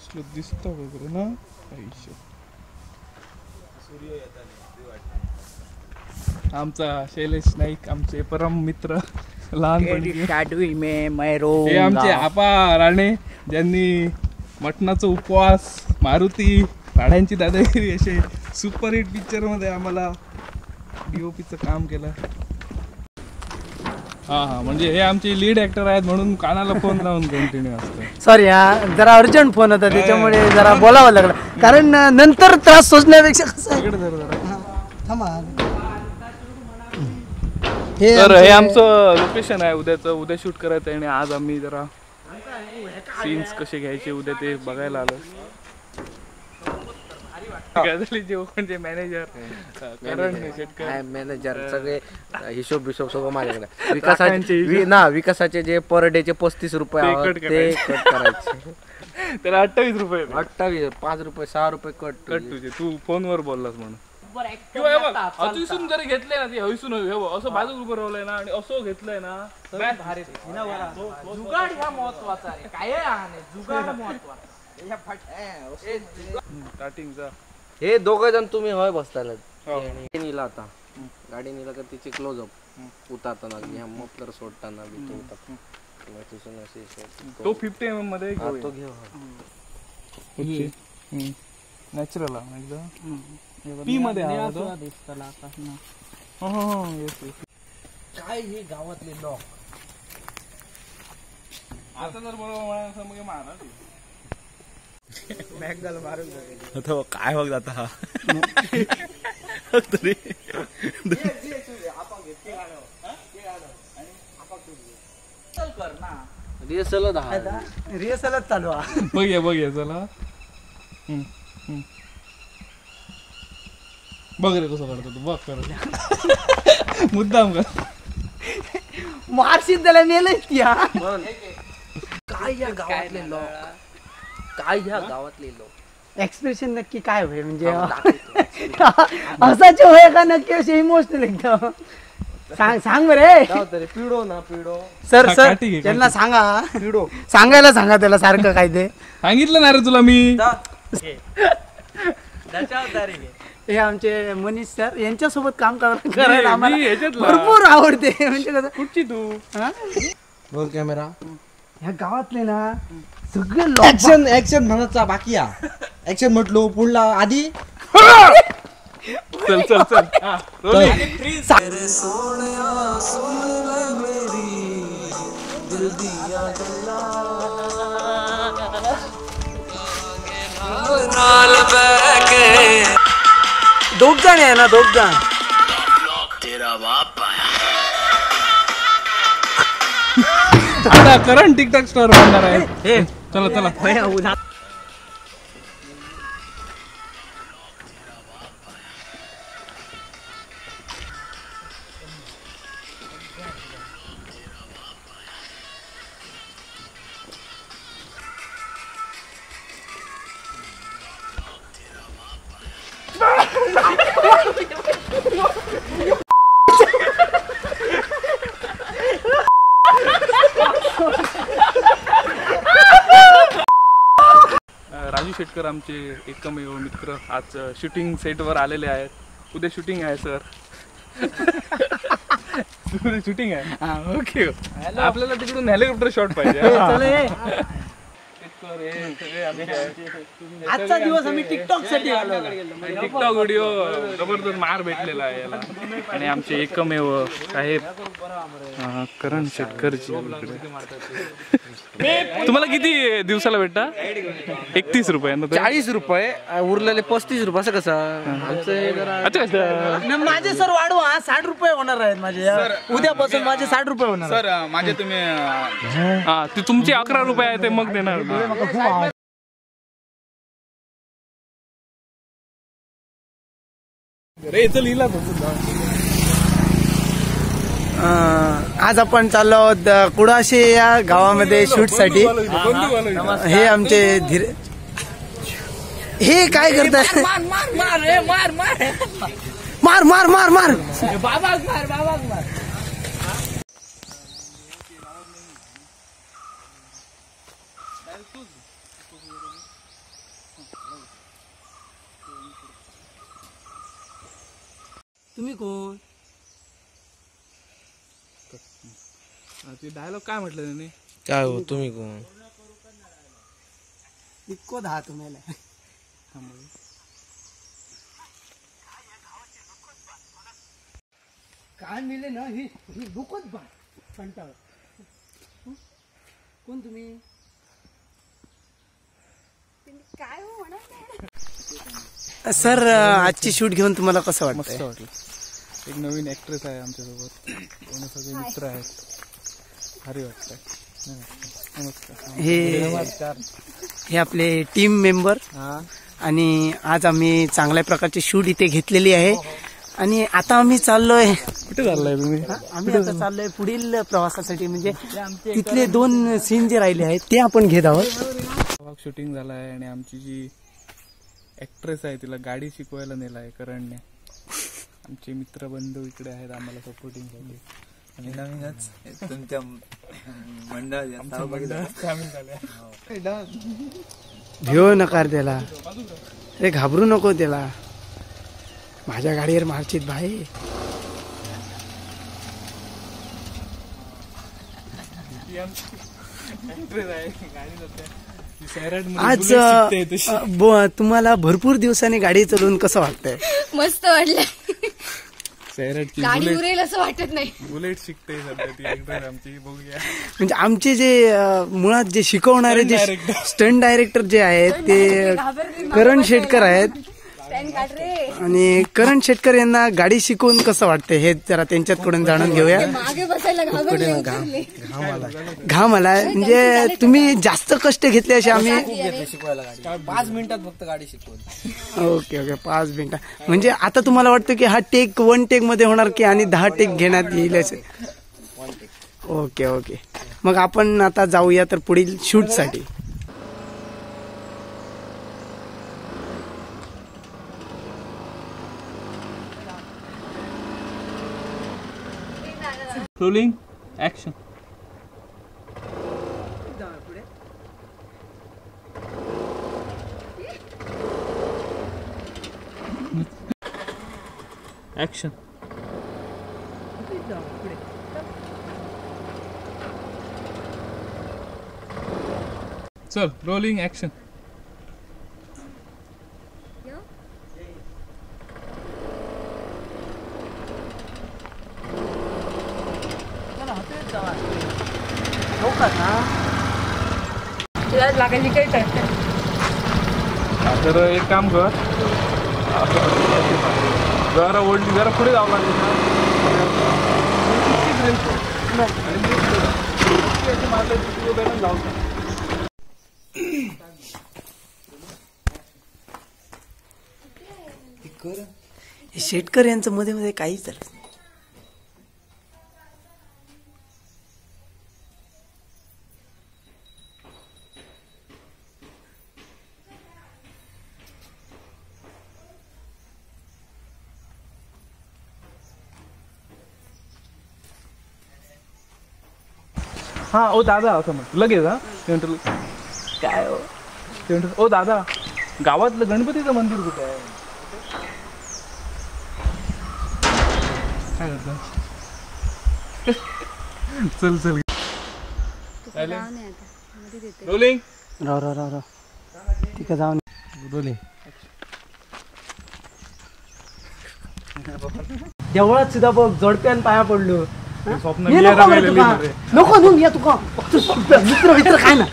कसलो दिसता वगैरे ना आयुष्य. आमचा शैलेश नाईक आमचे परम मित्र लहानपणी. हे आमचे आपा राणे ज्यांनी मटणाचा उपवास, मारुती, राण्यांची दादागिरी असे सुपरहिट पिक्चर मध्ये आम्हाला डीओपीचं काम केलं. हा हा, म्हणजे हे आमचे लीड ऍक्टर आहेत म्हणून कानाला फोन लावून कंटिन्यू असतं. सॉरी हा, जरा अर्जंट फोन होता त्याच्यामुळे जरा बोलावं लागलं, कारण नंतर त्रास सोचण्यापेक्षा कसं. इकडे जरा थांबा. तर हे आमचं लोकेशन आहे उद्याचं, उद्या शूट करायचं आहे आणि आज आम्ही जरा सीन्स कसे घ्यायचे उद्या ते बघायला आलो. गझली मॅनेजर करण शेटकर, मॅनेजर सगळे हिशोब बिशोब सगळं माझ्याकडे. विकासाचे ना, विकासाचे जे पर डे चे 35 रुपये ते कट करायचे, त्याला 28 रुपये, 28, 5 रुपये, 6 रुपये कट कट तुझे. तू फोनवर बोललास म्हणून. किंवा हसून जरी घेतले ना, ते हसून असं बाजूक उभं राहिलंय ना आणि असं घेतलंय ना, जुगाड ह्या महत्वाचा आहे. काय आहे जुगाड महत्वाचा. स्टार्टिंगचा हे दोघं जण तुम्ही हय बसताले. नीला आता गाडी नीला का तिची क्लोजअप उतारताना ह्या मफलर सोडताना बी तो उतार तो 50 mm मध्ये तो घेऊ. नॅचरल एकदम पी मध्ये आहे तो. हो हो, काय हे गावातले लोक आता जर बरोबर म्हणायचं मग मारा आता काय बघ जाता तरी रिहर्सलच चालू. बघूया बघूया, चला बघ रे कसं काढतो तू, बघ कर मुद्दाम कर मारशील त्याला नेलंय. काय या गावातले लोक, काय ह्या गावातले लोक. एक्सप्रेशन नक्की काय होय म्हणजे असाच होय का नक्की असे इमोशनल एकदम. सांग सांग बरे. पिडो ना पिडो सर, सर त्यांना सांगा, पिडो सांगायला सांगा त्याला सारखं काय ते सांगितलं ना रे तुला मी. हे आमचे मनीष सर, यांच्यासोबत काम करायला आम्हाला भरपूर आवडते. म्हणजे कसं कुठची तू बोल कॅमेरा. ह्या गावातले ना सगळे ऍक्शन ऍक्शन म्हणायचा बाकी आ ऍक्शन म्हटलो पुढला आधी. चल चल चल. दोघ जण आहे ना, दोघ जण. आता करण टिकटॉक स्टार बनणार आहे. चला चला. राजू शेटकर आमचे एकमेव मित्र आज शूटिंग सेटवर आलेले आहेत. उद्या शूटिंग आहे सर. उद्या शूटिंग आहे. ओके, आपल्याला तिकडून हेलिकॉप्टर शॉट पाहिजे. आजचा दिवस आम्ही टिकटॉक साठी आलो. टिकटॉक व्हिडिओ जबरदस्त मार भेटलेला आहे याला. आणि आमचे एकमेव साहेब करण शेटकरजी. तुम्हाला किती दिवसाला भेटता? 31 रुपये, 40 रुपये, उरलेले 35 रुपये. असं कसं आमचं? माझे सर वाढवा, 60 रुपये होणार आहेत माझे उद्यापासून. माझे 60 रुपये होणार सर माझे. तुम्ही हा ते तुमचे 11 रुपये आहे ते मग देणार. आज आपण चाललो आहोत कुडाशे या गावामध्ये शूट साठी. हे आमचे धीरे हे काय करताय? मार मार मार मार मार मार मार मार बाबा मार बाबा मार. तुम्ही कोण? ते डायलॉग काय म्हटलं त्याने? काय हो तुम्ही कोण? इतको दहा तुम्हाला. काय मिले ना ही लोकच बा कंटाळ. कोण तुम्ही? काय हो म्हणा सर, आजची शूट घेऊन तुम्हाला कसं वाटतं? मस्त वाटलं. एक नवीन ऍक्ट्रेस आहे आमच्यासोबत, कोण सगळे मित्र आहेत, भारी वाटतंय. नमस्कार. हे आपले टीम मेंबर आणि आज आम्ही चांगल्या प्रकारची शूट इथे घेतलेली आहे आणि आता आम्ही चाललोय. कुठे चाललोय तुम्ही? आम्ही आता चाललोय पुढील प्रवासासाठी, म्हणजे तिथले 2 सीन जे राहिले आहेत ते आपण घेत आहोत. शूटिंग झालं आहे आणि आमची जी ऍक्ट्रेस आहे तिला गाडी शिकवायला नेला आहे करणने. आमचे मित्रबंधू इकडे आहेत आम्हाला सपोर्टिंग साठी. आणि नवीनच तुमच्या मंडळ झाले. भिव नकार त्याला, अरे घाबरू नको त्याला, माझ्या गाडीवर मारशीत भाई. आज तुम्हाला भरपूर दिवसांनी गाडी चालवून कसं वाटतंय? मस्त वाटलं. गाडी उरेल असं वाटत नाही. बुलेट शिकते सध्या ती आमची, बघूया. म्हणजे आमचे जे मुळात जे शिकवणारे जे स्टंट डायरेक्टर जे आहेत ते करण शेटकर आहेत आणि करण शेटकर यांना गाडी शिकवून कसं वाटतंय हे जरा त्यांच्याकडून जाणून घेऊया. घाम आला म्हणजे तुम्ही जास्त कष्ट घेतले असे आम्ही. 5 मिनिटात फक्त गाडी शिकवली. ओके ओके, 5 मिनिटं. म्हणजे आता तुम्हाला वाटतं की हा टेक 1 टेक मध्ये होणार की आणि 10 टेक घेण्यात येईल असे? ओके ओके, मग आपण आता जाऊया तर पुढील शूट साठी. Rolling action. Action. चल रोलिंग ऍक्शन. तर एक काम कर, जरा ओढली, जरा पुढे जावं लागेल. शेटकर यांचं मध्ये मध्ये काहीच झालं. हा ओ दादा असं म्हण लगेच. हा ते म्हणतो काय हो, ते म्हणतो ओ दादा गावातलं गणपतीचं मंदिर कुठे आहे? काय करतो? चल चल रोलिंग. राव राव राव राव ठीक आहे, जाऊ रोलिंग. देवळात सुद्धा बघ जोडप्यान पाया पडलो. नको नको तुका मित्र मित्र काय ना.